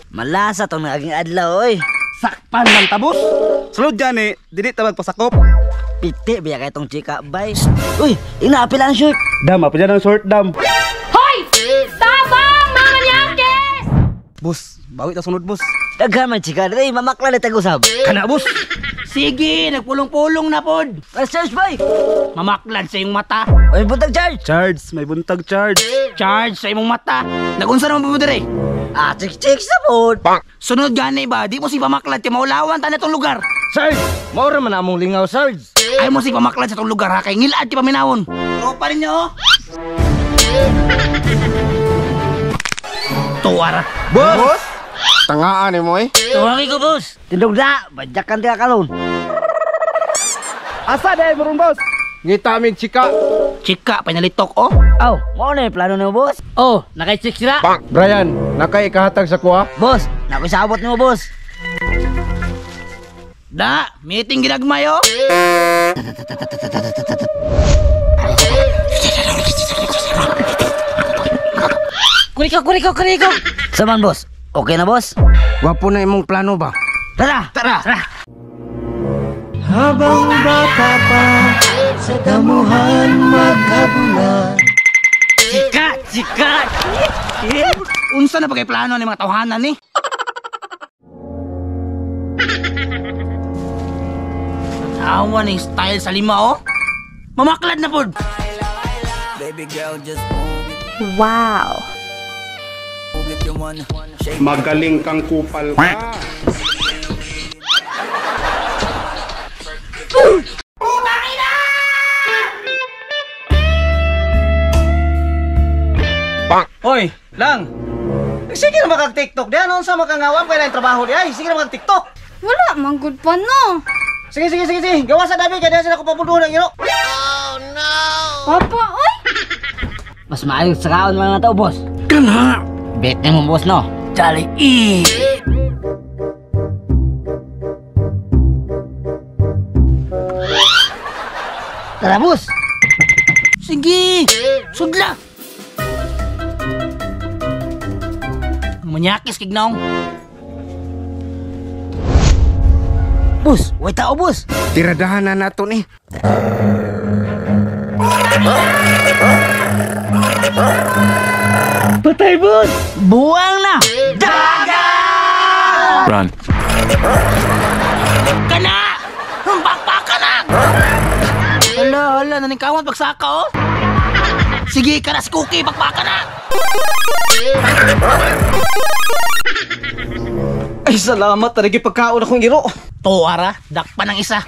Malasa tong naging adlaw oy. Sakpan lang ta, boss. Sulod dyan eh, dili ta magpasakop. Piti biya kay tong chika bay. Uy, inaapil ang short. Dam, apa dyan ang short dam. Hoy! Tabang mga manyakes! Boss, bawi ta sunod, boss. Daghan man chika diri, mamakla na tag-usab. Kana, boss. Sige, nagpulong-pulong na pod. Mas charge bay. Mamaklad sa iyong mata. Uy, buntag charge. Charge, may buntag charge. Charge sa imong mata. Nagunsa naman po dire? Ah, chik chik sa pod. Sunod gani ba, di mo si pamaklad kay maulawan ta na tong lugar. Sarge, maura man among lingaw, Sarge. Ay mo si pamaklad sa tong lugar ha, kay ngilad ti paminawon. Tropa ninyo oh. Tuwara. Boss! Tangaan ni mo eh. Tuwagi ko, boss. Tindog na, badyakan ti karon. Asa dahil mo ron, boss? Ngita mig chika. Chika, panalitok oh. Aw, mao na yung plano nimo, boss. Oh, nakay-check sila. Brian, nakay ikahatag sa kuha. Boss, nakoy sabot nimo, boss. Da, meeting ginagmay oh. Kuriko, kuriko, kuriko. Saman, boss. Okay na, boss? Gwapo na imong plano ba? Tara! Tara. Tara! Habang bata pa sa damuhan maghabula. Chika! Chika! Unsa na pa kay plano ni mga tawhanan ni? Awa ni style sa lima oh. Mamaklad na pod. Wow! Magaling kang kupal ka. Hoy, lang. Sige na makag TikTok diyan, unsa makangawam kay na trabaho di ay. Sige na makag TikTok. Wala man good pa no. Sige, sige, sige, sige. Gawa sa dami kay diyan sila ko papunduhan ang iro. Papa, oy! Mas maayos sa kaon mga tao, boss. Kana. Bet nimo, boss, no? Dali i. Tara, boss! Sige. Sudla. Manyakis kignaong. Boss, way tao, boss. Tiradahan na nato ni. Patay, boss! Buwang na! Daga! Run. Kana! Bakbakan na! Hala, hala, naningkawan pagsaka oh. Sige, kana si Cookie, bakbakan na! Ay, salamat tarigi pagkaon akong iro. Tuwara, dakpan ang isa.